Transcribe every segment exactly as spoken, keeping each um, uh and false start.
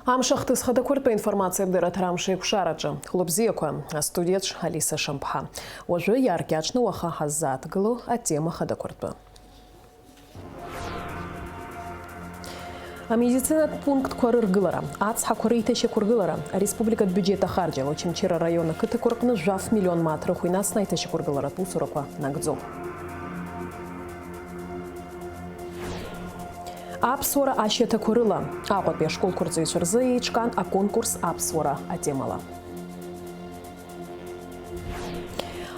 Амш ахҭыс хадақәа ртәы информациа абдырраҭара амш еиқәшараҿы. Хәлыбзиақәа, астудиаҿ Алиса Шамԥҳа. Уажәы иааркьаҿны уаха ҳаззааҭгыло атема хадақәа ртәы. Амедицинатә пунктқәа рыргылара, ацҳақәа реиҭашьақәыргылара, ареспубликатә биуџьет ахарџьала Очамчыра араион ақыҭақәа рҟны жәаф миллион мааҭ рыхә инасны аиҭашьақәыргыларатә усурақәа нагӡоуп. Аԥсуара ашьаҭақәа рыла, Аҟәатәи ашколқәа рҵаҩцәа рзы еиҿкаан аконкурс аԥсуара атемала.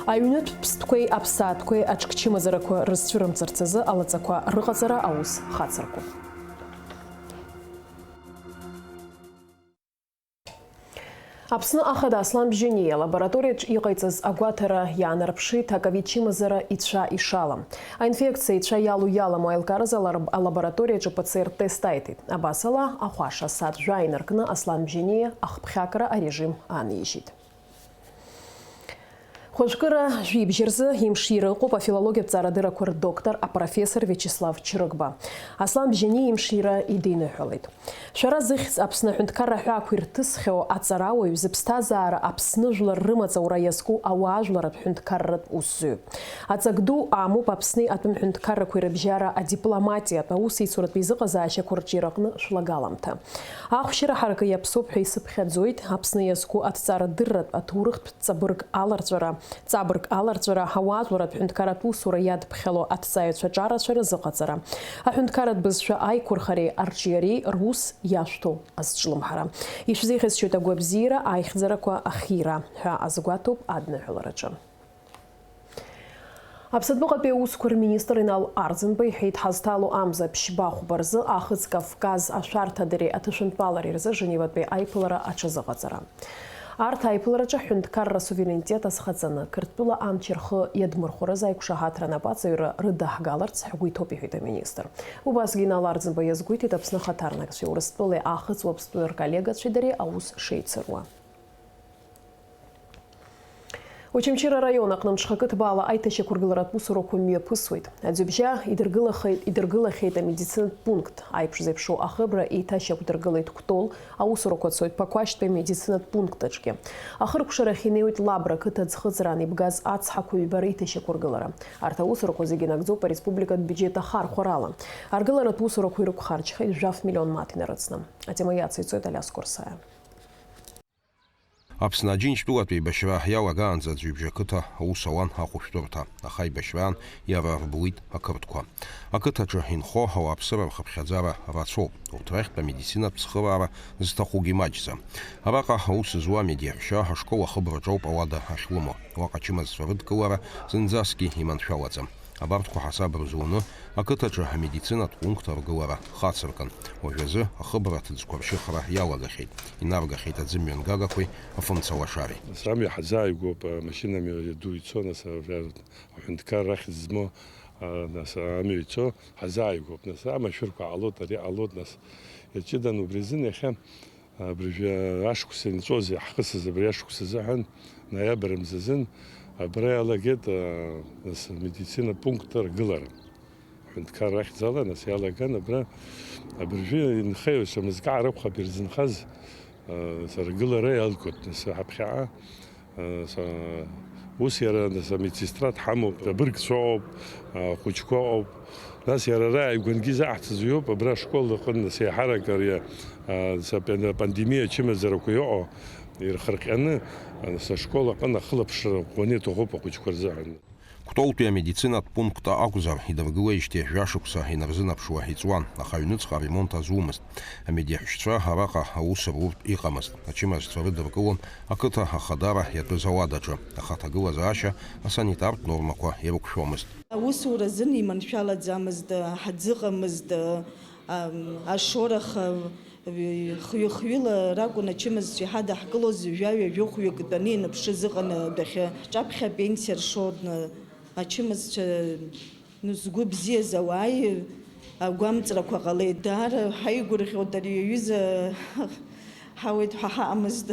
Аҩнытә ԥстәқәеи аԥсаатәқәеи аҽкчымазарақәа рызцәырымҵырц азы алаҵақәа рыҟаҵара аус хацыркуп. Аԥсны ахада Аслан Бжьаниа алабораториаҿ иҟаиҵаз агәаҭара иаанарԥшит аковид чымазара ицәа ишалам. Аинфекциа ицәа иалоу-иаламу аилкааразы алар-, алабораториаҿы П Ц Р тест аиҭеит. Абасала, ахәаша асааҭ жәаа инаркны Аслан Бжьаниа ахԥхьакра арежим аанижьит. Хәажәкыра жәибжь рзы имшира ыҟоуп афилологиатә ҵарадыррақәа рдоктор, апрофессор Виачеслав Чрыгба. Аслан Бжьаниа имшира идиныҳәалеит. Шәара зыхьӡ Аԥсны аҳәынҭқарра ҳәаақәа ирҭысхьоу аҵарауаҩ зыԥсҭазаара Аԥсны жәлар рымаҵ аура иазку ауаажәларатә ҳәынҭқарратә усзуҩуп. Аҵак ду амоуп Аԥсни атәым ҳәынҭқаррақәеи рыбжьара адипломатиатә аусеицуратә еизыҟазаашьақәа рҿиараҟны шәлагаламҭа. Ахәшьара ҳаракы иаԥсоуп ҳәа исыԥхьаӡоит Аԥсны иазку аҭҵаарадырратә, аҭоурыхтә ҵабырг аларҵәара, ҵабырг аларҵәара, ауаажәларатә ҳәынҭқарратә усура иадԥхьало аҭҵааҩцәа ҿарацәа рзыҟаҵара, аҳәынҭқарратә бызшәа аиқәырхареи арҿиареи рус иашәҭо азҿлымҳара. Ишәзеиӷьасшьоит агәабзиара, аихьӡарақәа ахиира ҳәа азгәаҭоуп адныҳәалараҿы. Аԥсатәыҟатәи аусқәа рминистр Инал Арӡынба иҳәеит, ҳазҭало амза ԥшьба хәба рзы Ахыҵ Кавказ ашәарҭадареи аҭышәынтәалареи рзы Женеватәи аиԥылара аҽазыҟаҵара. Арҭ аиԥылараҿы ҳҳәынҭқарра суверенитет азхаҵаны, Қырҭтәыла амч рхы иадмырхәарыз аиқәшаҳаҭра анапаҵаҩра рыдаҳгаларц ҳгәы иҭоуп, иҳәеит аминистр. Убасгьы Инал Арӡынба иазгәеиҭеит Аԥсны ахаҭарнакцәеи Урыстәылеи Ахыҵ Уаԥстәылеи рколлегацәеи дареи аус шеицыруа. Очамчыра араион аҟны мҽхакы ҭбаала аиҭашьақәыргыларатә усурақәа мҩаԥысуеит. Аӡҩыбжьа идыргылахеит, идыргылахьеит амедицинатә пункт. Аиԥш зеиԥшу ахыбра еиҭашьақәдыргылеит Кәтол, аусурақәа цоит Ԥақәашьтәи амедицинатә пункт аҿгьы. Ахыркәшарахь инеиуеит Лабра қыҭа аӡхыҵраан ибгаз ацҳақәа ҩба реиҭашьақәыргылара. Арҭ аусурақәа зегьы нагӡоуп ареспубликатә биуџьет ахархәарала. Аргыларатә усурақәа ирықәхарџьхеит жәаф миллион мааҭ инарыцны. Атема иациҵоит Алиас Курсаиа. Аԥсны Аџьынџьтәылатә еибашьра иалагаанӡа Аӡҩыбжьа қыҭа аус ауан ахәышәтәырҭа, аха аибашьраан иара рблит ақырҭқәа. Ақыҭаҿы инхо ауааԥсыра рхыԥхьаӡара рацәоуп, урҭ рахьтә амедицинатә цхыраара зҭахугьы маҷӡам. Араҟа аус зуа амедиаҳәшьа ашкол ахыбраҿоуп ауада ахьлымоу, уаҟа ачымазцәа рыдкылара зынӡаскгьы иманшәалаӡам. Абарҭқәа ҳасаб рзуны, ақыҭаҿы амедицинатә пункт аргылара хацыркын. Уажәазы ахыбра ҭыӡқәа ршьыхра иалагахьеит, инаргахьеит аӡымҩангагақәеи афымцалашареи. Нас амҩа ҳазааигәоуп, амашьына амҩа ду ицо, нас абра аҳәынҭқар рахь змоу, а, нас амҩа ицо ҳазааигәоуп. Нас амашәырқәа ҟалоит, ари ҟалоит, нас иаҷыдан убри азын иахьа Абыржәы ашықәс инҵәозеи, ҳхысыз абри ашықәс азыҳәан, ноиабр мзазын, абра иалагеит, а, нас, медицина пункт аргылара. Ҳәынҭқар рахьӡала, нас, иалаган абра, абыржәы инхеи, ус, мызкы аарықәхап ирзынхаз, а, нас, аргылара иалгоит, нас, ҳаԥхьаҟа. Са, ус иара, нас, амедсестра дҳамоуп, абыргцәа ыҟоуп, ахәыҷқәа ыҟоуп. Нас иара ара ааигәангьы изаҳҭаз иоуп, абра ашкол аҟын, нас, еиҳарак ари, а, са, пан-, пандемиа ачымазарақәа иҟоу ирхырҟьаны, а, нас, ашкол аҟын ахылаԥшра ӷәӷәаны иҭахуп ахәыҷқәа рзыҳәан. Кәтолтәи амедицинатә пункт акәзар, идыргылеижьҭеи жәашықәса инарзынаԥшуа иҵуан, аха аҩныҵҟа аремонт азумызт. Амедиаҳәшьцәа араҟа аус руртә иҟамызт. Ачымазцәа рыдыркылон ақыҭа ахадара иатәыз ауадаҿы, аха аҭагылазаашьа асанитартә нормақәа ирықәшәомызт. Аусура азын иманшәалаӡамызт, ҳаӡыҟамызт, ам, ашоура ха-, хҩы-хҩыла ракәын ачымазцәа иҳадаҳкылоз, ҩажәа-ҩажәохәҩык тәаны ианыԥшыз ыҟан адәахьы. Ҳҿаԥхьа апенсиа ршон, ачымазцәа Ну, згәы бзиаз ауааи агәамҵрақәа ҟалеит. Даара ҳаигәырӷьоит ари аҩыза ҳауеит ҳәа ҳаҟамызт.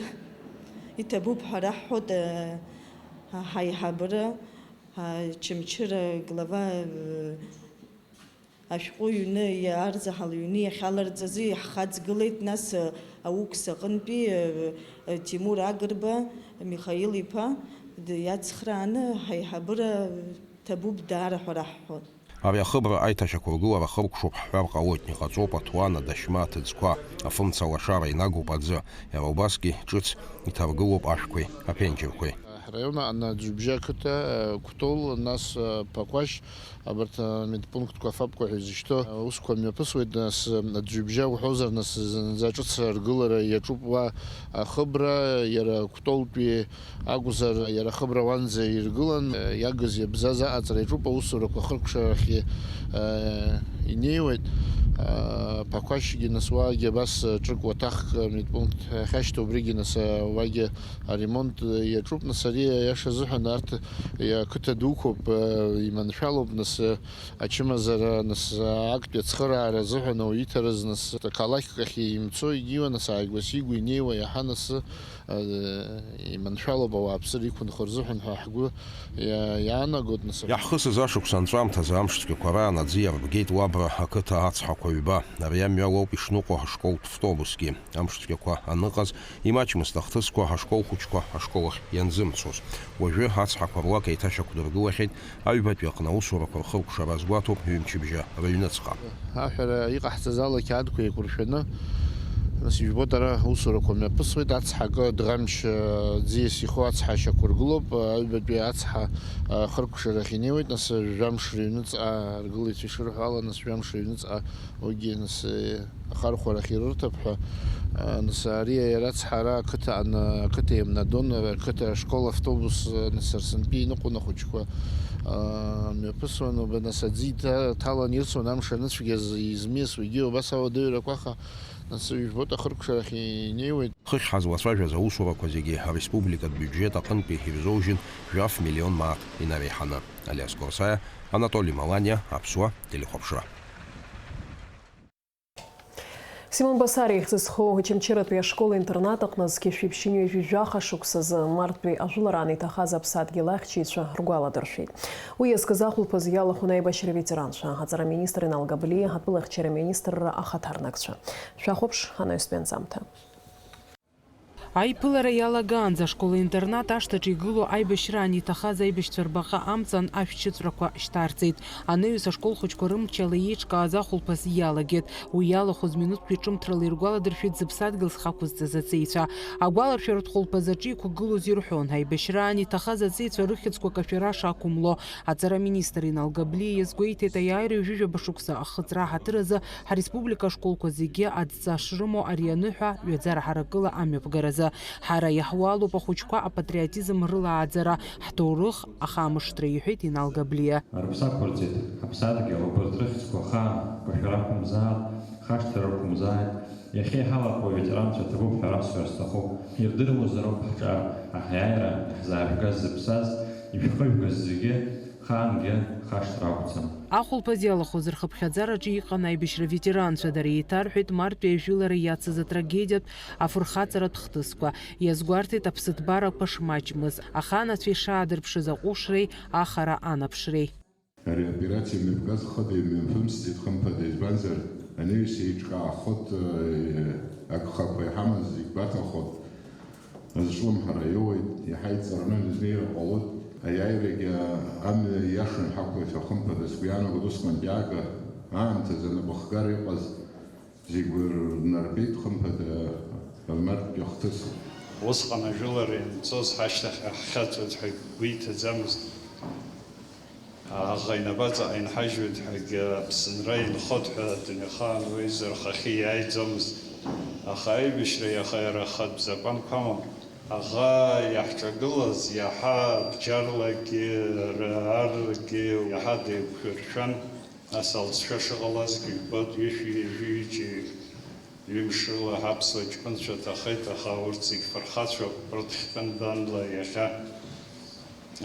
Иҭабуп ҳәа раҳҳәоит, а, ҳаиҳабыра, а, Чымчыра глава, а, Ашәҟәы ҩны, иаарзаҳал ҩны иахьаларҵазы иаҳхаҵгылеит, нас, аукс аҟынтәи, Тимур Агрба Михаил иԥа д-, иацхрааны ҳаиҳабыра ҭабуп даара ҳәа раҳҳәон. Ари ахыбра аиҭашьақәыргылара хыркәшоуп ҳҳәар ҟалоит, иҟаҵоуп аҭуан, адашьма, аҭыӡқәа, афымца лашара инагоуп аӡы, иара убасгьы ҿыц иҭаргылоуп ашәқәеи аԥенџьырқәеи. Ҳраион аҟны Аӡҩыбжьа ақыҭа, Кәтол, нас Ԥақәашь, абарҭ амедпунктқәа афабқәа ҳәа изышьҭоу аусқәа мҩаԥысуеит, нас Аӡҩыбжьа уҳәозар, нас зынӡа ҿыц аргылара иаҿуп уа ахыбра, иара Кәтолтәи акәзар, иара ахыбра уанӡа иргылан, иагыз иабзаз аҟаҵара иаҿуп, аусурақәа ахыркәшарахьы инеиуеит. Ԥақәашьгьы нас уаагьы абас ҿык уаҭахк амедпункт ахьашьҭоу, убригьы нас уаагьы аремонт иаҿуп, нас ари аиаша азыҳәан арҭ ақыҭа дуқәоуп, иманшәалоуп, нас ачымазара, нас актәи ацхыраара азыҳәан ауаҩы иҭарыз, нас ақалақь ахь имцо егьиуа, нас ааигәа-сигәа инеиуа иаҳа нас, э, иманшәалоуп ауааԥсыра иқәынхо рзыҳәан ҳәа ҳгәы иа-, иаанагоит, нас. Иаҳхысыз ашықәс анҵәамҭазы амшцәгьақәа раан аӡы иарбгеит Уабра ақыҭа ацҳақәа ҩба. Ари амҩа лоуп ишныҟәо ҳашколтә втобусгьы. Амшцәгьақәа аныҟаз, имаҷмызт ахҭысқәа ашкол хәыҷқәа ашкол ахь ианзымцоз. Уажәы ацҳақәа руак еиҭашьақәдыргылахьеит, аҩбатәи аҟны аусурақәа рхыркәшара азгәаҭоуп ҩымчыбжьа рыҩныҵҟа. Аҳәара иҟаҳҵаз ала ақьаадқәа еиқәыршәаны, нас ижәбоит, ара аусурақәа мҩаԥысуеит, ацҳа акы дӷамшь, ӡиас иху ацҳа шьақәыргылоуп, аҩбатәи ацҳа, а, хыркәшарахь инеиуеит, нас жәамш рыҩныҵҟа аргылаҩцәа ишырҳәо ала, нас жәамш рыҩныҵҟа уигьы, нас, ахархәарахь ирырҭап ҳәа, а, нас, ари иара ацҳара ақыҭа ан-, ақыҭа еимнадон, ақыҭа ашкол автобус, а, нас, Арсынтәи иныҟәон ахәыҷқәа, а, мҩаԥысуан, убас, нас, аӡы иҭа-, ҭалан ирсуан, амш аныцәгьаз измиасуагьы убас ауадаҩрақәа, аха, нас, ижәбоит, ахыркәшарахь инеиуеит. Хыхь ҳазлацәажәаз аусурақәа зегьы ареспубликатә биуџьет аҟынтәи ирзоужьын жәаф миллион мааҭ инареиҳаны. Алиас Корсаиа, Анатоли Маланиа, Аԥсуа телехәаԥшра. Симон Басариа ихьӡ зху Очамчыратәи ашкол-интернат аҟны зқьи жәшәи ԥшьынҩажәи жәаха шықәсазы марттәи ажәылараан иҭахаз аԥсадгьыл ахьчаҩцәа ргәаладыршәеит. Уи иазкыз ахәылԥаз иалахәын аибашьра аветеранцәа, аҵара аминистр Инал Габлиа, атәылахьчара аминистрра ахаҭарнакцәа. Шәахәаԥш анаҩстәи анҵамҭа. Аиԥылара иалагаанӡа ашкол-интернат ашҭаҿы игылоу аибашьраан иҭахаз аибашьцәа рбаҟа амҵан ашәҭшьыҵәрақәа шьҭарҵеит. Анаҩс ашкол хәыҷқәа рымчала еиҿкааз ахәылԥаз иалагеит. Уи иалахәыз минуҭтәи ҿымҭрала иргәаладыршәеит зыԥсадгьыл зхақәызҵаз аҵеицәа. Агәаларшәаратә хәылԥаз аҿы иқәгылоз ирҳәон, аибашьраан иҭахаз аҵеицәа рыхьӡқәа кашәара шақәымло. Аҵара аминистр Инал Габлиа иазгәеиҭеит, аиааира ҩажәижәаба шықәса ахыҵра аҳаҭыр азы ҳареспублика ашколқәа зегьы адҵа шрымоу ари аныҳәа ҩаӡара ҳаракыла амҩаԥгаразы. Ҳара иаҳуалуп ахәыҷқәа апатриотизм рылааӡара, ҳҭоурых ахамышҭра, иҳәеит Инал Габлиа. Рыԥсы ақәырҵеит ҳаԥсадгьыл, убарҭ рыхьӡқәа ахаан кәашәара ақәымзааит, хашҭра рықәымзааит. Иахьа иҳалахәу аветеранцәа ҭабуп ҳәа расҳәар сҭахуп. Ирдыруазароуп ҳҿар, аҳаиааира иаҳзаажәгаз зыԥсаз, ишәхыжәгаз зегьы. Хаангьы хашҭра акәӡам. Ахәылԥаз иалахәыз рхыԥхьаӡараҿы иҟан аибашьра ветеранцәа, дара еиҭарҳәеит марттәи ажәылара иацыз атрагедиатә афырхаҵаратә хҭысқәа, иазгәарҭеит аԥсыҭбарақәа шмаҷмыз, аханацәа ишаадырԥшыз аҟәышреи ахара анаԥшреи. Ари аоперациа мҩаԥгаз хыда имҩаԥымсӡеит, хымԥада, избанзар, анаҩс еиҿкаахоит, э, агхақәа иҳамаз зегь гәаҭахоит. Зҿлымҳара иоуеит, иаҳа иҵарны изнеир ҟалоит. Аиааирагьы амҩа иашан ҳақәлахьоу, хымԥада, сгәы иаанагоит усҟантәи ака, аамҭазы анапы хгар иҟаз зегь рнарбеит, хымԥада, рнартә иахҭысит. Усҟан ажәылара ианцоз ҳашьҭахь ҳхьаҵуеит ҳәа гәы иҭаӡамызт. Аӷа инапаҵаҟа инҳажьуеит ҳәагьы, Аԥсынра инхоит ҳәа адунеихаан уаҩы рхахьы иааиӡомызт. Аха аибашьра иаха иара ахатә закәанқәа амам. Аӷа иаҳҿагылаз иаҳа бџьарлагьы, аарлагьы иаҳа деиқәшәыршәан, ас алҵшәа шыҟалазгьы жәбоит, ҩышәи ҩажәи ҩыџьеи. Ҩымш рыла ҳаԥсуа ҷкәынцәа ҭахеит, аха урҭ зегь фырхацәоуп, рыҭхьтәы нбанла иахьа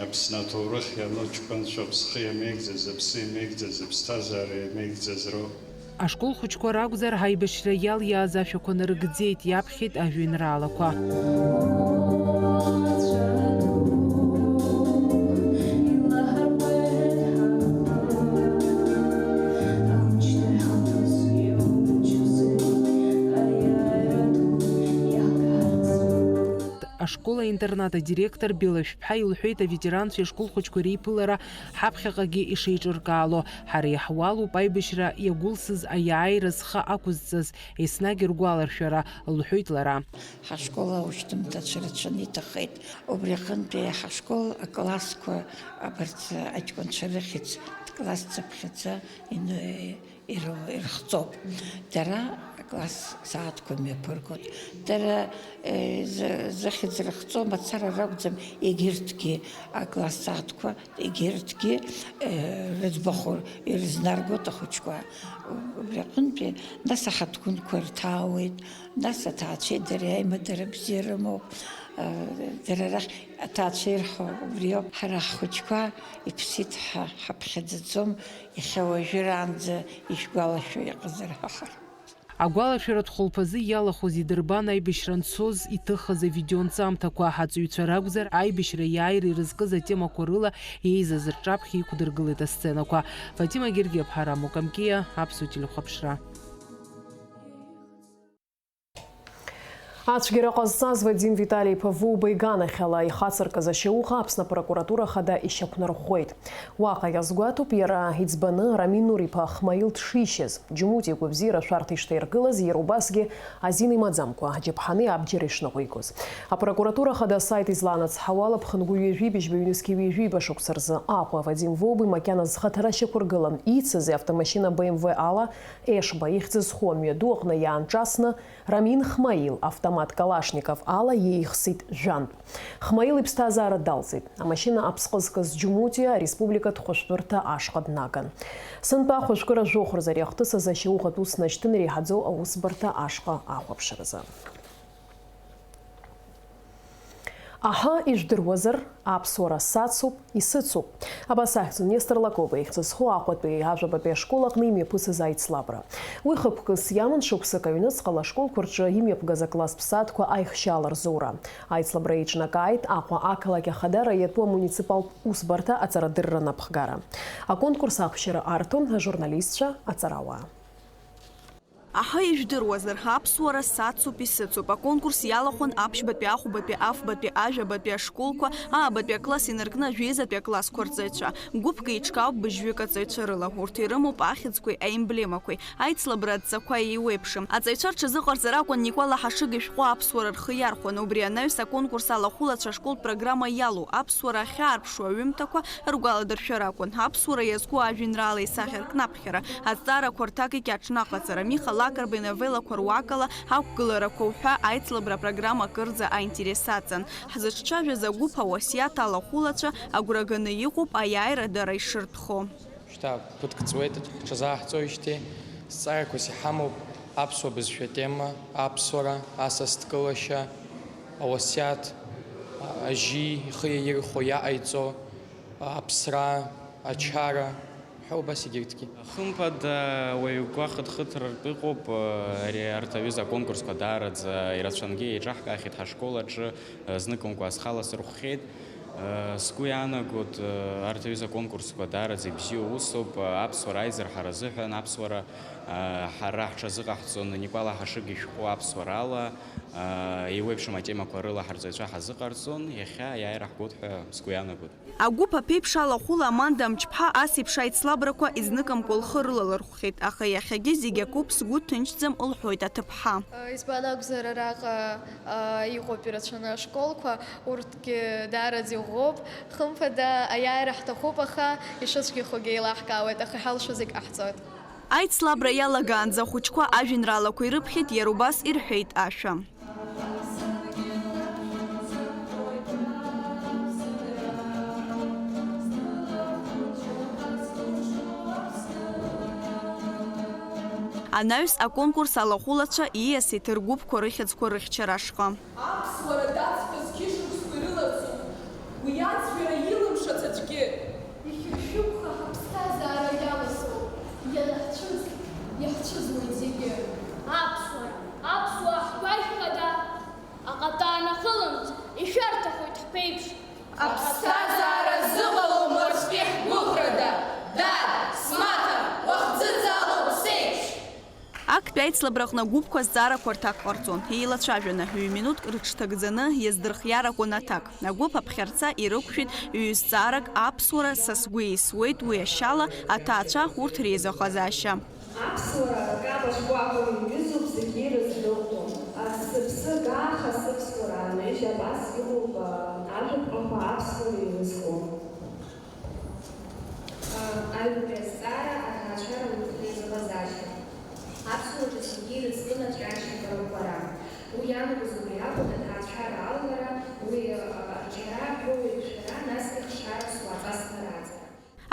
Аԥсны аҭоурых иану ҷкәынцәа ԥсхы иамеигӡаз, аԥсы иамеигӡаз, аԥсҭазаара иамеигӡаз роуп. Ашкол хәыҷқәа ракәзар, ҳаибашьра иалиааз ашәақәа нарыгӡеит, иаԥхьеит ажәеинраалақәа. Школ-интернат адиректор Белашәԥҳа илҳәеит аветеранцәеи ашколхәыҷқәеи реиԥылара ҳаԥхьаҟагьы ишеиҿыркаало. Ҳара иаҳуалуп аибашьра иагәылсыз аиааира зхы ақәызҵаз, еснагь ргәаларшәара, лҳәоит лара. Ҳашкол аушьҭымҭацәа рацәаны иҭахеит. Убри аҟынтәи ҳашкол аклассқәа абарҭ аҷкәынцәа рыхьӡ класс цыԥхьаӡа ин-, иру-, ирыхҵоуп. Дара акласс сааҭқәа мҩаԥыргоит. Дара, э, зы-, зыхьӡ рыхҵо мацара ракәӡам, егьырҭгьы акласс сааҭқәа, егьырҭгьы, э, рыӡбахә ирызнаргоит ахәыҷқәа. Убри аҟынтәи нас аҳаҭгәынқәа рҭаауеит, нас аҭаацәеи дареи аимадара бзиа рымоуп. Э, дара рахь аҭаацәа ирҳәо убриоуп. Ҳара ҳхәыҷқәа иԥсит ҳәа ҳаԥхьаӡаӡом, иахьа уажәраанӡа ишәгәалашәо иҟазар ҳәа ҳара. Агәалашәаратә хәылԥазы иалахәыз идырбан аибашьра анцоз иҭыхыз авидеонҵамҭақәа. Аҵаҩцәа ракәзар, аибашьра иааира ирызкыз атемақәа рыла еизаз рҿаԥхьа иқәдыргылеит асценақәа. Фатима Гергиаԥҳа, Рамо Камкиа, Аԥсуа телехәаԥшра. Ацәгьара ҟазҵаз Вадим Витали-иԥа Вуба иганахьала ихацыркыз ашьауӷа Аԥсны апрокуратура ахада ишьақәнарӷәӷәеит. Уаҟа иазгәаҭоуп иара иӡбаны Рамин Нур-иԥа Хмаил дшишьыз, Џьумуҭ игәабзиара ашәарҭа ишҭаиргылаз, иара убасгьы азин имаӡамкәа аџьаԥҳани абџьари шныҟәигоз. Апрокуратура ахада асайт изланацҳауала, ԥхынгәы ҩажәи быжьба ҩнызқьи ҩажәи ҩба шықәса рзы Аҟәа Вадим Вуби макьана зхаҭара шьақәыргылан ицыз автомашьына Б М В ала Ешба ихьӡ зху амҩаду аҟны иаанҿасны, Рамин Хмаил автомат Калашников ала иеихсит жәантә. Хмаил иԥсҭазаара далҵит. Амашьына аԥсҟы зкыз Џьумуҭиа ареспубликатә хәышәтәырҭа ашҟа днаган. Сынтәа ахәажәкыра жәохә рзы ари ахҭыс азы ашьауӷатә ус нашьҭын иреиҳаӡоу аусбарҭа ашҟа ахәаԥшразы. Аҳы, ижәдыруазар, аԥсуара сацуп, исыцуп. Абас ахьӡын Нестор Лакоба ихьӡ зху Аҟәатәи ажәабатәи ашкол аҟны имҩаԥысыз аицлабра. Уи хықәкыс иаман шықәсык аҩныҵҟала ашколқәа рҿы имҩаԥгаз акласстә сааҭқәа аихшьаала рзура. Аицлабра еиҿнакааит Аҟәа ақалақь ахадара иатәу амуниципалтә усбарҭа аҵарадырра напхгара. Аконкурс ахәшьара арҭон ажурналистцәа, аҵарауаа. Аҳы, ижәдыруазар, аԥсуара сацуп, исыцуп. Аконкурс иалахәын аԥшьбатәи, ахәбатәи, афбатәи, ажәабатәи ашколқәа, аабатәи акласс инаркны ажәеизатәи аклассқәа рҵаҩцәа. Гәыԥк еиҿкаауп быжьҩык аҵаҩцәа рыла. Урҭ ирымоуп ахьӡқәеи аемблемақәеи. Аицлабра адҵақәа еиуеиԥшым. Аҵаҩцәа рҽазыҟарҵара акәын Никәала Ҳашыг ишәҟәы аԥсуара рхы иархәаны. Убри анаҩс, аконкурс алахәылацәа ашколтә программа иалоу аԥсуара ахьаарԥшуа аҩымҭақәа ргәаладыршәара акәын. Аԥсуара иазку ажәеинраала исахьа ркнаԥхьара, азҵаарақәа рҭак икьаҿны аҟаҵара, Миха Лакрба иновеллақәа руакала ақәгыларақәа уҳәа аицлабра апрограмма акырӡа аинтерес аҵан. Ҳзыҿцәажәаз агәыԥ ауасиаҭ алахәылацәа агәра ганы иҟоуп аиааира дара ишыртәхо. Шьҭа ԥыҭк ҵуеит ҳҽазааҳҵоижьҭеи, зҵаарақәас иҳамоуп аԥсуа бызшәа атема, аԥсуара, асас дкылашьа, ауасиаҭ, а-, ажьи ихы иаирхәо, иаҟаиҵо, аԥсра, ачара, ҳәа убас егьырҭгьы. Хымԥада, уаҩы гәахыҭхыҭрартә ыҟоуп, ари, арҭ аҩыза аконкурсқәа даараӡа ирацәангьы еиҿаҳкаахьеит ҳашкол аҿы, зныкымкәа схала сырхәхьеит. Сгәы иаанагоит, арҭ аҩыза аконкурсқәа даараӡа ибзиоу усуп, аԥсуара аизырҳара азыҳәан, аԥсуара, ҳара ҳҽазыҟаҳҵон, Никәала Ҳашыг ишәҟәы аԥсуарала, еиуеиԥшым атемақәа рыла ҳарҵаҩцәа ҳазыҟарҵон, иахьа аиааира ҳгоит ҳәа сгәы иаанагоит. Агәыԥ аԥеиԥш алахәыла Аманда Мчԥҳа ас еиԥш аицлабрақәа изныкымкәа лхы рылалырхәхьеит, аха иахьагьы зегь акоуп, сгәы ҭынчӡам, лҳәоит аҭыԥҳа. Избан акәзар, араҟа, а, иҟоуп ирацәаны ашколқәа, урҭгьы даараӡа иӷәӷәоуп. Хымԥада, аиааира ҳҭахуп, аха ишыцәгьахогьы еилаҳкаауеит, аха иҳалшо зегь ҟаҳҵоит. Аицлабра иалагаанӡа ахәыҷқәа ажәеинраалақәа ирыԥхьеит, иара убас ирҳәеит ашәа. Анаҩс аконкурс алахәылацәа ииасит ргәыԥқәа рыхьӡқәа рыхьчара ашҟа. Аԥсуара дацԥаз қьышықәсқәа ирыларҵоит, уи ацәгьара илымшац аӡәгьы. Ихьыршәыгха ҳаԥсҭазаара иаласоуп, ианаҳцәыз, иаҳцәыӡуеит зегьы. Аԥсуара, аԥсуаа ҳгәашә хада, аҟатаа нахылымҵ, ишәарҭахоит ҳԥеиԥш. Аԥсҭазаара зыҟалом уаҵәтәи ҳгәыӷрада, дад, смаҭа, уахӡыӡаалоуп сеиԥш! Актәи Аицлабраҟны агәыԥқәа азҵаарақәа рҭак ҟарҵон. Еилацәажәаны, ҩ-минуҭк рыҽҭагӡаны иаздырхиар акәын аҭак. Агәыԥ аԥхьарца ирықәшәеит ҩ-зҵаарак, аԥсуара са сгәы еисуеит, уи ашьала аҭаацәа урҭ реизыҟазаашьа. Аԥсуара акаба шкәакәа иҩызоуп зегьы ирыздырӡом. Сыԥсы гааха сыԥсуара анышь абас иҟоуп, ажәаԥҟақәа аԥсуара ирызку. Аҩбатәи азҵаара, аҭаацәара урҭ реизыҟазаашьа. Аԥсуаҿы зегьы ирыцкын аҿиашьа акырӷәӷәара. Уи иаанагоз убри акәын, аҭаацәара алгара, уи, а, арҿиара, аҳәоу еиқәшәара, насгьы хшара суаҵас нараҵара.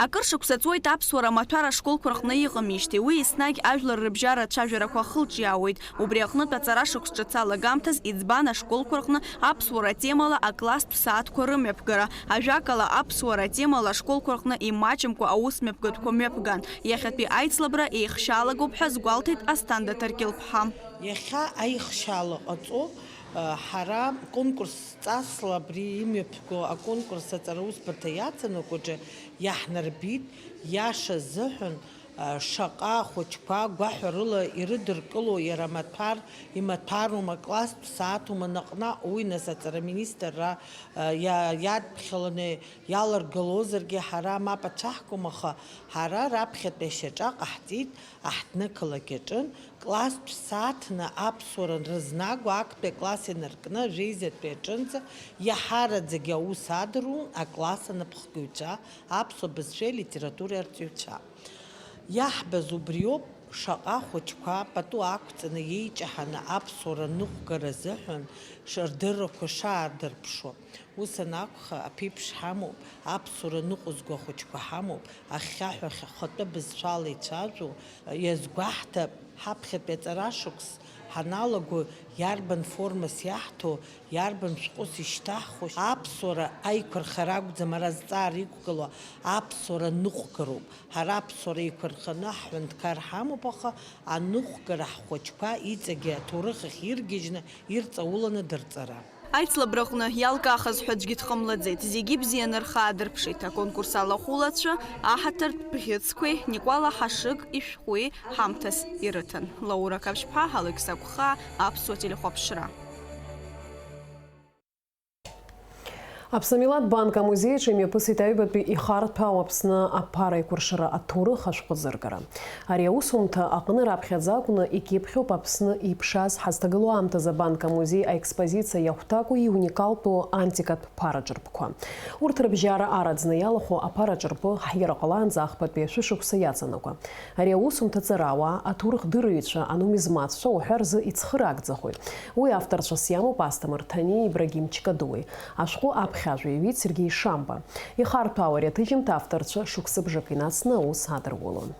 Акыр шықәса ҵуеит аԥсуара амаҭәар ашколқәа рҟны иҟамижьҭеи, уи еснагь ажәлар рыбжьара ацәажәарақәа ахылҿиаауеит. Убри аҟнытә аҵара шықәс ҿыц алагамҭаз иӡбан ашколқәа рҟны аԥсуара атемала акласстә сааҭқәа рымҩаԥгара. Ажәакала, аԥсуара атемала ашколқәа рҟны имаҷымкәа аусмҩаԥгатәқәа мҩаԥган. Иахьатәи аицлабра еихшьалагоуп ҳәа азгәалҭеит Асҭанда Ҭаркьыл-ԥҳа. Иахьа аихшьаала ҟаҵо, ҳара конкурс ҵасла абри имҩаԥго аконкурс аҵараусбарҭа иаҵанакуаҿы иаҳнарбеит, иаша азыҳәан, шаҟа ахәыҷқәа гәаҳәарыла ирыдыркыло, иара амаҭәар, имаҭәарума, класстә сааҭума, наҟ-наҟ уи нас аҵараминистрра, иа-, иадԥхьаланы иаларгылозаргьы, ҳара мап ацәаҳкуам, аха ҳара раԥхьатәи ашьаҿа ҟаҳҵеит, аҳҭнықалақь аҿын, класстә сааҭны аԥсуара рызнаго актәи акласс инаркны, жәеизатәи аҿынӡа иаҳараӡагьы аус адырун акласс анапхгаҩцәа, аԥсуа бызшәеи алитературеи арҵаҩцәа. Иаҳбаз убриоуп, шаҟа хәыҷқәа пату ақәҵаны иеиҷаҳаны аԥсуара ныҟәгара азыҳәан ш-, рдыррақәа шаадырԥшуа. Ус анакәха, аԥеиԥш ҳамоуп, аԥсуара ныҟәызго ахәыҷқәа ҳамоуп, ахьхьаҳәа ахьхатәы бызшәала ицәажәо, иазгәаҳҭап, ҳаԥхьатәи аҵарашықәс ҳаналаго, иарбан формас иаҳҭо, иарбан шәҟәыс ишьҭаҳхуа, аԥсуара аиқәырхара акәӡам ара зҵаара иқәгылоу, аԥсуара ныҟәгароуп. Ҳара аԥсуара еиқәырханы ҳҳәынҭқар ҳамоуп, аха аныҟәгара ҳхәыҷқәа иҵегьы аҭоурых ахь иргьежьны, ирҵауланы дырҵара. Аицлабраҟны иалкаахаз ҳәа аӡәгьы дҟамлаӡеит, зегьы бзианы рхы аадырԥшит, аконкурс алахәылацәа аҳаҭыртә бӷьыцқәеи Никәала Ҳашыг ишәҟәи ҳамҭас ирыҭан. Лаура Қаԥшьԥҳа, Алықьса Гәхаа, Аԥсуа телехәаԥшра. Аԥсны Милаҭ Банк амузеи аҿы имҩаԥысит аҩбатәи ихарҭәаау Аԥсны аԥара еиқәыршара аҭоурых ашәҟәы ӡыргара. Ари аусумҭа аҟны раԥхьаӡа акәны икьыԥхьуп Аԥсны иԥшааз ҳазҭагылоу аамҭазы абанк амузеи аекспозициа иахәҭаку иуникалтәу антикатә ԥара ҿырпқәа. Урҭ рыбжьара араӡны иалахәу аԥара ҿырпы ҳиара ҟалаанӡа ахԥатәи ашәышықәса иаҵанакуа. Ари аусумҭа аҵарауаа, аҭоурыхдырҩцәа, анумизматцәа уҳәа рзы ицхыраагӡахоит. Уи авторцәас иамоуп Асҭамыр Ҭаниеи Ибрагим Чкадуеи, ашәҟәы аԥхьажәаҩ иҩит Сергеи Шамба. Ихарҭәаау ари аҭыжьымҭа авторцәа шықәсыбжак инацны аус адырулон.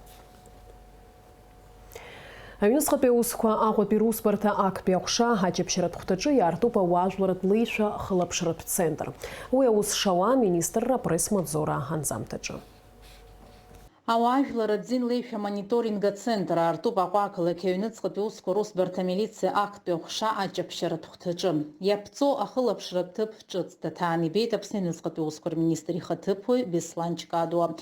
Аҩныҵҟатәи аусқәа Аҟәатәи русбарҭа актәи аҟәша аҷаԥшьаратә хәҭаҿы иаартуп ауаажәларратә леишәа хылаԥшратә центр. Уи аус шауа аминистрра апресс-маҵзура анҵамҭаҿы. Ауаажәлар рзин леишәа мониторинг ацентр аартуп Аҟәа ақалақь аҩныҵҟатәи аусқәа русбарҭа амилициа актәи аҟәша аҷаԥшьаратә хәҭаҿы. Иаԥҵоу ахылаԥшратә ҭыԥ ҿыц даҭаан ибеит Аԥсны аҩныҵҟатәи аусқәа рминистр ихаҭыԥуаҩ Беслан Чкадуа.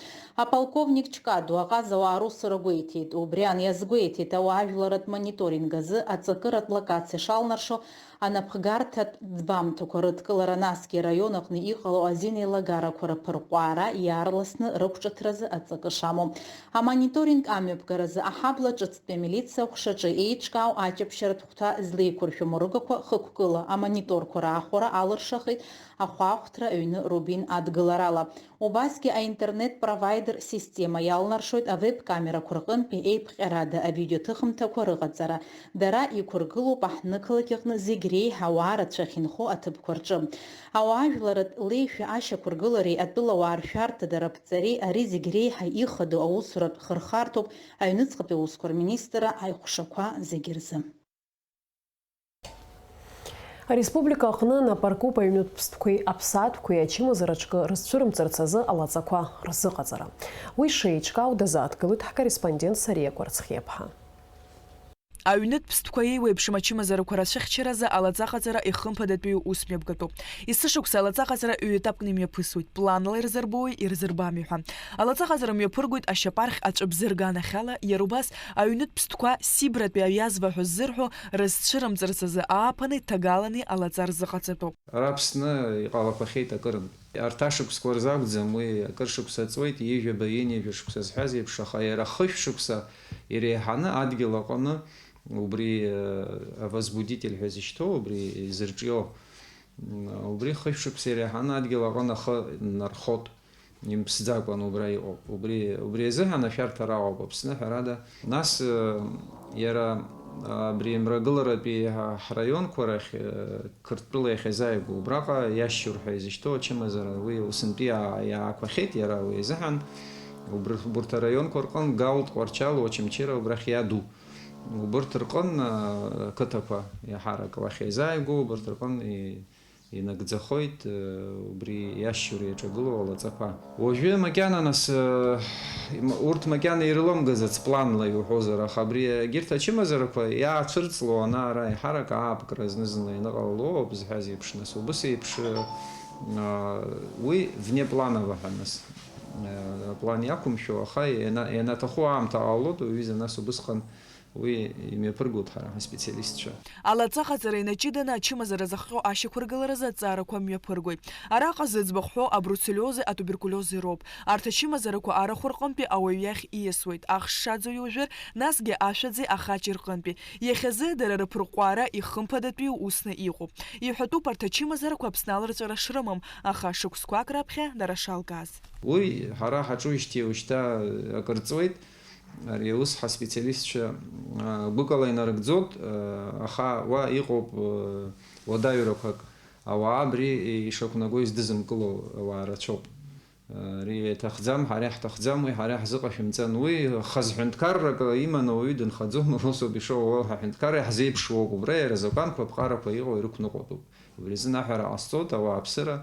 Аполковник Чкадуа аҟазауаа русура гәеиҭеит. Убри аан иазгәеиҭеит, ауаажәларратә мониторинг азы аҵакыратә локациа шалнаршо, анапхгарҭатә ӡбамҭақәа рыдкылара, насгьы араион аҟны иҟало азин еилагарақәа рыԥырҟәаара иаарласны рықәҿыҭразы аҵакы шамоу. Амониторинг амҩаԥгаразы аҳабла ҿыцтәи амилициа аҟәшаҿы еиҿкаау аҷаԥшьаратә хәҭа злеиқәыршәо мрыгақәа хықәкыла амониторқәа раахәара алыршахеит ахәаахәҭра аҩны Рубин адгыларала. Убасгьы аинтернет-провайдер система иалнаршоит авеб-камерақәа рҟынтәи еиԥҟьарада авидеоҭыхымҭақәа рыҟаҵара. Дара иқәыргылоуп аҳҭнықалақь аҟны зегь реиҳа ауаа рацәа ахьынхо аҭыԥқәа рҿы. Ауаажәларратә леишәа ашьақәыргылареи атәылауаа ршәарҭада раԥҵареи ари зегь реиҳа ихадоу аусуратә хырхарҭоуп аҩныҵҟатәи аусқәа рминистрра аиҟәшақәа зегь рзы. Ареспублика аҟны нап аркуп аҩнытә ԥстәқәеи аԥсаатәқәеи ачымазараҿкы рызцәырымҵырц азы алаҵақәа рзыҟаҵара. Уи шеиҿкаау дазааҭгылоит ҳкорреспондент Сариа Кәарцхиаԥҳа. Аҩнытә ԥстәқәа еиуеиԥшым ачымазарақәа рацәыхьчаразы алаҵаҟаҵара ихымԥадатәиу ус мҩаԥгатәуп. Есышықәса алаҵаҟаҵара ҩ-етапкны имҩаԥысуеит, планла ирзырбои, ирзырбами ҳәа. Алаҵаҟаҵара мҩаԥыргоит ашьапархь аҵәыбзыр аганахьала, иара убас аҩнытә ԥстәқәа сибратәи аҩазва ҳәа ззырҳәо рызцәырымҵырц азы ааԥыни ҭагалани алаҵа рзыҟаҵатәуп. Ара Аԥсны иҟалақәахьеит акырынтә. Арҭ ашықәсқәа рзы акәӡам, уи акыр шықәса ҵуеит, ҩажәаба, ҩынҩажәа шықәса зҳәаз еиԥш, аха иара хышә шықәса иреиҳаны адгьыл аҟны убри, э, авозбудитель ҳәа зышьҭоу, убри изырҿио, м, убри хышә шықәса иреиҳаны адгьыл аҟны ахы нархот, имԥсӡакәан убра иҟоуп. Убри, убри азыҳәан ашәарҭара аҟоуп Аԥсны, ҳәарада. Нас, э, иара, э, абри Мрагыларатәи ҳа-, ҳраионқәа рахь, э, Қырҭтәыла иахьазааигәоу, убраҟа иашьур ҳәа изышьҭоу ачымазара, уи усынтәи иаа-, иаақәахьеит иара уи азыҳәан. Убр-, убарҭ араионқәа рҟын Галт, Тҟәарчал, Очамчыра убрахь иаду. Убарҭ рҟын, а, ақыҭақәа иаҳарак уахь еизааигәоу, убарҭ рҟын и-, инагӡахоит, а, убри иашьцәа иаҿагылоу алаҵақәа. Уажәы макьана нас, а, им-, урҭ макьана ирылымгаӡац планла иуҳәозар, аха абри егьырҭ ачымазарақәа иаацәырҵло ана-ара еиҳарак аапкра зны-зынла ианыҟалалоу ауп зҳәаз еиԥш, нас убыс еиԥш, а, уи внепланово ҳәа нас, а, аплан иақәымшәо, аха иана-, ианаҭаху аамҭа ҟалалоит, уҩыза нас убысҟан Уи имҩаԥыргоит ҳара ҳаспециалистцәа. Алаҵаҟаҵара инаҷыданы ачымазара зыхҟьо ашьақәыргыларазы аҵаарақәа мҩаԥыргоит. Араҟа зыӡбахә ҳәоу абруцеллиози атуберкулиози роуп. Арҭ ачымазарақәа арахә рҟынтәи ауаҩ иахь ииасуеит, ахш шаӡоу иужәыр, насгьы ашәаӡеи ахаҷи рҟынтәи. Иахьазы дара рыԥырҟәҟәаара ихымԥадатәиу усны иҟоуп. Иҳәатәуп арҭ ачымазарақәа Аԥсны аларҵәара шрымам, аха шықәсқәак раԥхьа дара шалгаз. Уи ҳара ҳаҿуижьҭеи уажәшьҭа акыр ҵуеит. Ари аус ҳаспециалистцәа, а, гәыкала инарыгӡоит, а, аха уа иҟоуп, а, уадаҩрақәак. Ауаа абри ишақәнаго издызымкыло ауаа рацәоуп. А, ари иаҭахӡам, ҳара иаҳҭахӡам, уи ҳара иаҳзыҟашәымҵан. Уи хаз ҳәынҭқаррак иманы ауаҩы дынхаӡом, усоуп ишыҟоу, уа ҳәынҭқарра иаҳзеиԥшроуп. Убра иара азакәанқәа аԥҟарақәа иҟоу ирықәныҟәатәуп. Убри азын аҳәара ҟасҵоит, ауааԥсыра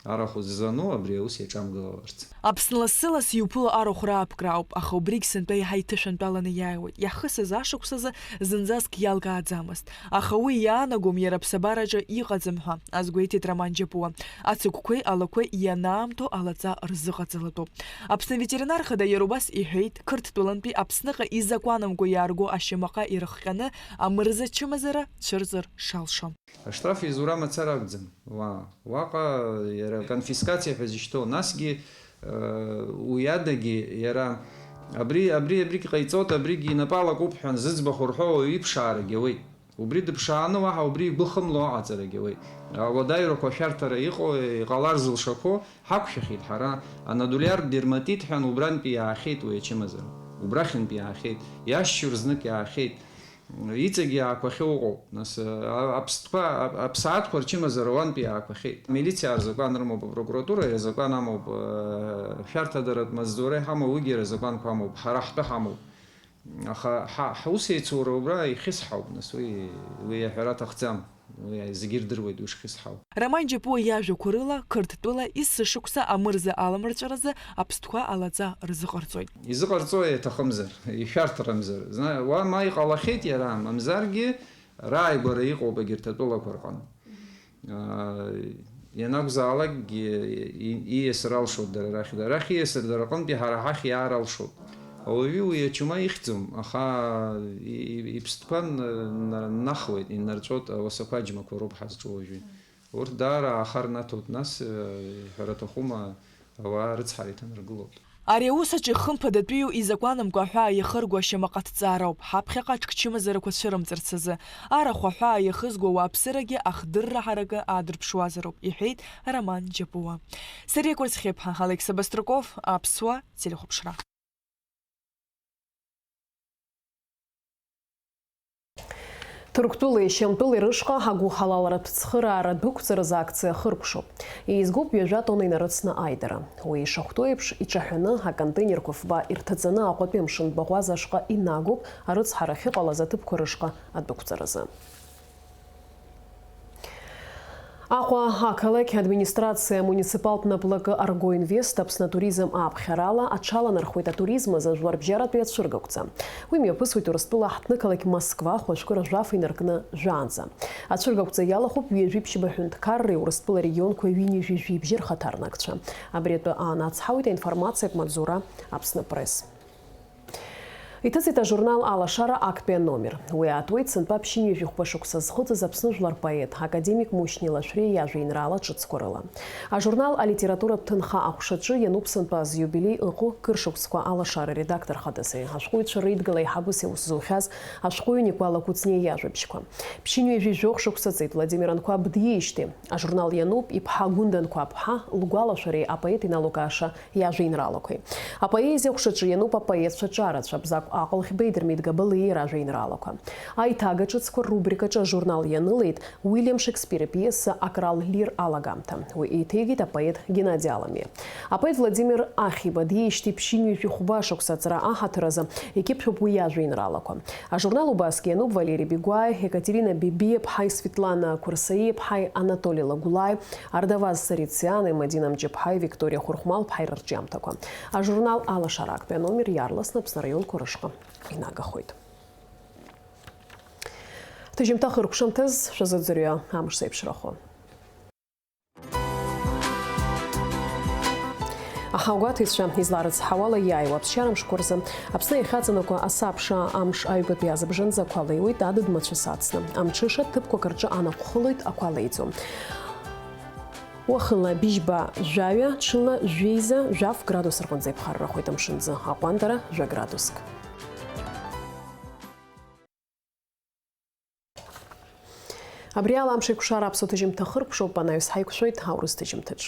арахә ззану абри аус иаҿамгылаларц. Аԥсны лассы-ласс иуԥыло арахә раапкра ауп, аха убригь сынтәа еиҳа иҭышәынтәаланы иааиуеит. Иаҳхысыз ашықәсазы зынӡаск иалкааӡамызт. Аха уи иаанагом иара аԥсабараҿы иҟаӡам ҳәа, азгәеиҭеит Роман Џьапуа. Ацыгәқәеи алақәеи ианаамҭоу алаҵа рзыҟаҵалатәуп. Аԥсны аветеринар хада иара убас иҳәеит, Қырҭтәылантәи Аԥсныҟа изакәанамкәа иаарго ашьамаҟа ирыхҟьаны амырза чымазара цәырҵыр шалшо. Аштраф изура мацара акәӡам. Уа-, уаҟа иара конфискациа ҳәа зышьҭоу, насгьы, э, уи адагьы иара абри, абри, абригь ҟаиҵоит, абригь инапы алакуп ҳәа зыӡбахә рҳәо ауаҩы иԥшаарагь ауеит. Убри дыԥшааны уаҳа убри игәы хымло аҟаҵарагь ауеит. Ауадаҩрақәа ашәарҭара иҟоу, иҟалар зылшақәо ҳақәшәахьеит ҳара. Анодулиартә дерматит ҳәа убрантәи иаахьеит уи ачымазара. Убрахьынтә иаахьеит. Иашьцәа рзнык иаахьеит. Иҵегь иаақәахьоу ыҟоуп. Нас, а, аԥстәқәа, а, аԥсаатәқәа рчымазара уантәи иаақәахьеит. Амилициа рзакәан рымоуп, апрокуратура иара закәан амоуп, а, шәарҭадаратә маҵзура иҳамоу, уигьы иара закәанқәа амоуп, ҳара ҳтәы ҳамоуп. Аха ҳа, ҳусеицура убра ихьысҳауп, нас уи, уи аҳәара аҭахӡам. Уи зегьы ирдыруеит уи шхьысҳау. Роман Џьапуа иажәақәа рыла, Қырҭтәыла есышықәса амырза аламырҵәаразы аԥстәқәа алаҵа рзыҟарҵоит. Изыҟарҵои аҭахымзар, ишәарҭарамзар? Зна-, уа ма иҟалахьеит иара, мамзаргьы рааигәара иҟоуп егьырҭ атәылақәа рҟны. Аа, ианакәзаалакгьы и-, ииасыр алшоит дара рахь. Дара рахь ииасыр дара рҟынтәи ҳара ҳахь иаар алшоит. Ауаҩы уи ачума ихьӡом, аха и-, и-, иԥстәқәа н-, н-, нахуеит, инарҵәоит, ауасақәа аџьмақәа роуп ҳазҿу уажәы. Урҭ даара аахарнаҭоит, нас, э, иҳәара аҭахума, ауаа рыцҳара иҭанаргылоит. Ари аус аҿы ихымԥадатәиу изакәанымкәа аҳәаа иахырго ашьамаҟа ҭҵаароуп, ҳаԥхьаҟа аҿкчымазарақәа цәырымҵырц азы. Арахә аҳәаа иахызго ауааԥсырагьы ахдырра ҳаракы аадырԥшуазароуп, иҳәеит Роман Џьапуа. Сариа Кәарцхьыԥҳа, Алықьса Баструков, Аԥсуа телехәаԥшра. Ҭырқәтәылеи Шьамтәылеи рышҟа агәыҳалалратә цхыраарратә дәықәҵаразы акциа ахыркәшоуп. Еизгоуп ҩажәа тонна инарыцны аидара. Уи ишахәҭоу еиԥш, иҿаҳәаны аконтейнерқәа фба ирҭаҵаны Аҟәатәи амшын баӷәаза ашҟа инагоуп арыцҳара ахьыҟалаз аҭыԥқәа рышҟа адәықәҵаразы. Аҟәа ақалақь администрациа амуниципалтә наплакы Аргоинвест Аԥсны атуризм ааԥхьарала аҽаланархоит атуризм азы ажәларбжьаратәи ацәыргақәҵа. Уи мҩаԥысуеит Урыстәыла аҳҭнықалақь Москва хәажәкыра жәаф инаркны жәаанӡа. Ацәыргақәҵа иалахәуп ҩажәи ԥшьба ҳәынҭқарреи Урыстәыла регионқәа ҩынҩажәи жәибжьи рхаҭарнакцәа. Абри атәы аанацҳауеит аинформациатә маҵзура Аԥсны Пресс. Иҭыҵит ажурнал Алашара актәи аномер. Уи аатуеит сынтәа ԥшьынҩажәи хәба шықәса зхыҵыз Аԥсны жәлар поет, академик Мушьни Лашәриа иажәеинраала ҿыцқәа рыла. Ажурнал алитературатә ҭынха аҟәшаҿы иануп сынтәа азиубилеи ыҟоу кыр шықәсқәа Алашара редактор хадасы, ашәҟәыҩҩцәа реидгыла еиҳабыс иус зухьаз ашәҟәыҩҩы Никәала Кәыҵниа иажәабжьқәа. Ԥшьынҩажәи жәохә шықәса ҵит Владимир Анқәаб диижьҭеи. Ажурнал иануп иԥҳа Гәында Анқәаб-ԥҳа лгәалашәареи апоет иналукааша иажәеинраалақәеи. Апоезиа аҟәшаҿы иануп апоетцәа ҿарацәа Бзагә Аҟәлӷьбеи Дырмит Габалиеи ражәеинраалақәа. Аиҭагаҿыцқәа ррубрикаҿы ажурнал ианылеит Уильям Шекспир ипиеса Акрал лир алагамҭа. Уи еиҭеигеит апоет Геннади Аламиа. Апоет Владимир Ахиба диижьҭеи ԥшьынҩажәи хәба шықәса аҵра аҳаҭыр азы икьыԥхьуп уи иажәеинраалақәа. Ажурнал убасгьы иануп Валери Бигәааи, Екатерина Бебиаԥҳаи, Светлана Кәырсаиаԥҳаи, Анатоли Лагәлааи, Ардаваз Сарициани, Мадина Мҷыԥҳаи, Викториа Хәырхәмалԥҳаи рырҿиамҭақәа. Ажурнал Алашара актәи аномер иаарласны Аԥсны араионқәа рышҟа инагахоит. Ҭыжьымҭа хыркәшамҭаз шәазыӡырҩы амш зеиԥшрахо. Аҳауагәаҭаҩцәа изларыцҳауала, иааиуа аԥсшьара мшқәа рзы Аԥсны иахьаҵанакуа асабша амш аҩбатәи азыбжанӡа ақәа леиуеит адыд-мацәыс ацны. Амҽыша ҭыԥқәак рҿы анахәхылоит ақәа леиӡом. Уахынла быжьба жәаҩа, ҽынла жәеиза жәаф градус рҟынӡа иԥхаррахоит, амшынӡы аҟәандара жәа градуск. Абри ала амш еиқәшара аԥсуа ҭыжьымҭа хыркәшоуп, анаҩс ҳаиқәшәоит аурыс ҭыжьымҭаҿ.